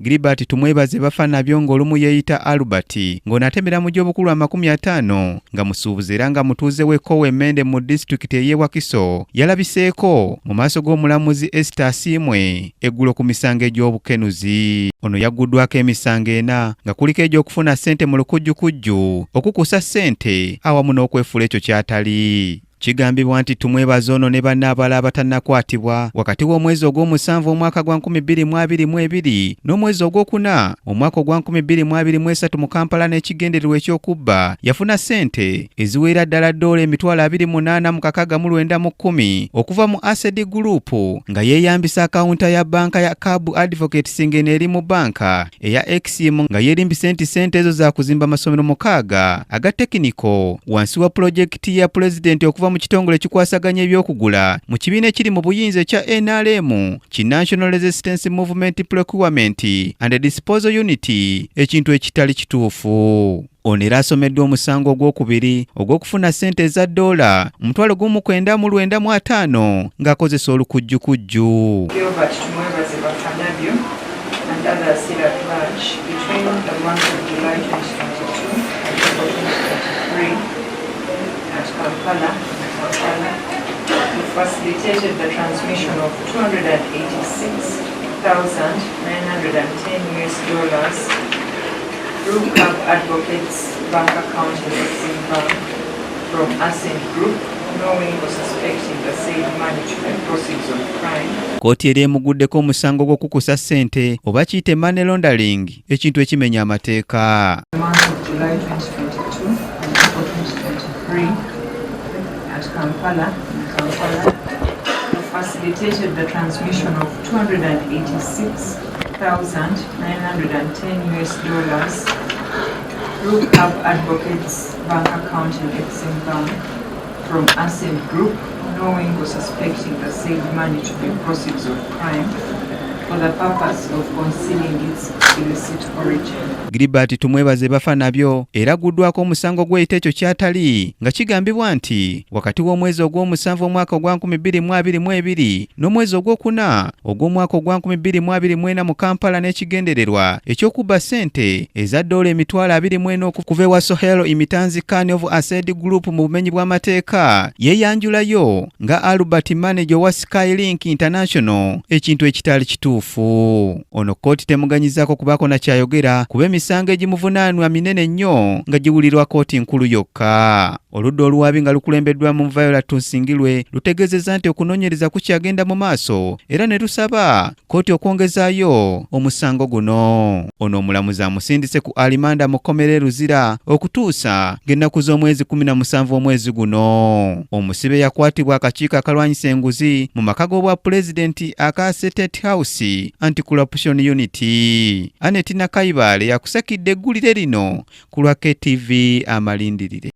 Gilbert Tumwebaze Bafanabyo ng'olumu yeeyita Albert ng'ono atemera mu gy'obukulu 50 nga musuubuzi era nga mutuuze w'e Kkowe Mmende mu disitulikiti ey'e Wakiso yalabiseeko mu maaso g'omulamuzi Esther Asiimwe eggulo ku misango egy'obukenuzi. Ono yagguddwako emisango ena nga kuliko egy'okufuna ssente mu lukujjukujju, okukusa ssente awamu n'okwefuula ekyo ky'atali. Kigambibwa nti Tumwebaze ono ne banne abalala abatannakwatibwa wakati w'omwezi ogw'omusanvu omwaka gwa 2022 n'omwezi ogwokuna omwaka ogwa 2023 mu Kampala n'ekigendererwa eky'okubba yafuna ssente eziwerera ddala ddoola 28,690 okuva mu Asedi Group nga yeeyambisa akawunta ya bbanka ya Cab Advocates ng'eno eri mu bbanka eya Exim nga yeerimbise nti ssente ezo za kuzimba amasomero 6 aga tekiniko wansi wa pulojekiti ya pulezidenti okuva mu kitongole ekikwasaganya ebyokugula mu kibiina ekiri mu buyinza ekya NRM ki National Resistance Movement Procurement and Disposal Unit, ekintu ekitali kituufu. Ono era asomeddwa omusango ogwokubiri ogw'okufuna ssente eza ddoola 1950 ng'akozesa olukujjukujju. Gilbert Tumwebaze Bafanabyo and others still at large between the month of July 2022 and April 2023 at Kampala, Kampala, who facilitated the transmission of $286,910 US dollars through Cab Advocates bank account in Exim Bank from Ascent Group, knowing or suspecting the said money to be proceeds of crime. Kkooti era emuguddeko omusango gw'okukusa ssente oba kiyite money laundering, ekintu ekimenya amateeka. The month of July 2022 and April 2023 at Kampala, Kampala, who facilitated the transmission of $286,910 US dollars through Cab Advocates bank account in Exim Bank from Ascent Group, knowing or suspecting the said money to be proceeds of crime for the purpose of concealing its illicit origin. Gilbert Tumwebaze Bafanabyo era aguddwako omusango gw'eyita ekyo ky'atali nga kigambibwa nti wakati w'omwezi ogw'omusanvu omwaka ogwa 2022 n'omwezi ogwokuna ogw'omwaka ogwa 2024 mu Kampala n'ekigendererwa eky'okubba ssente eza ddoola 24,000 okuva ewa Sohel Imitanzi Khan of Ased Group mu bumenyi bw'amateeka yeeyanjulayo nga Albert manager owa Skylink International, ekintu ekitali kituufu. Ono kkooti temuganyizaako kubaako na kyayogera kuba emisango egimuvunaanwa minene nnyo nga giwulirwa kkooti nkulu yokka. Oludda oluwaabi nga lukulembeddwamu Viola Tunsingilwe lutegeezezza nti okunoonyereza kukyagenda mu maaso era ne lusaba kkooti okwongezaayo omusango guno. Ono omulamuzi amusindise ku alimanda mu kkomera e Luzira okutuusa ng'ennaku z'omwezi 17 omwezi guno. Omusibe yakwatibwa akakiiko akalwanyisa enguzi mu maka g'obwa pulezidenti aka State House Anti-Corruption Unit. Annet Nakayibaale yakusakidde eggulire lino ku lwa KTV Amalindirire.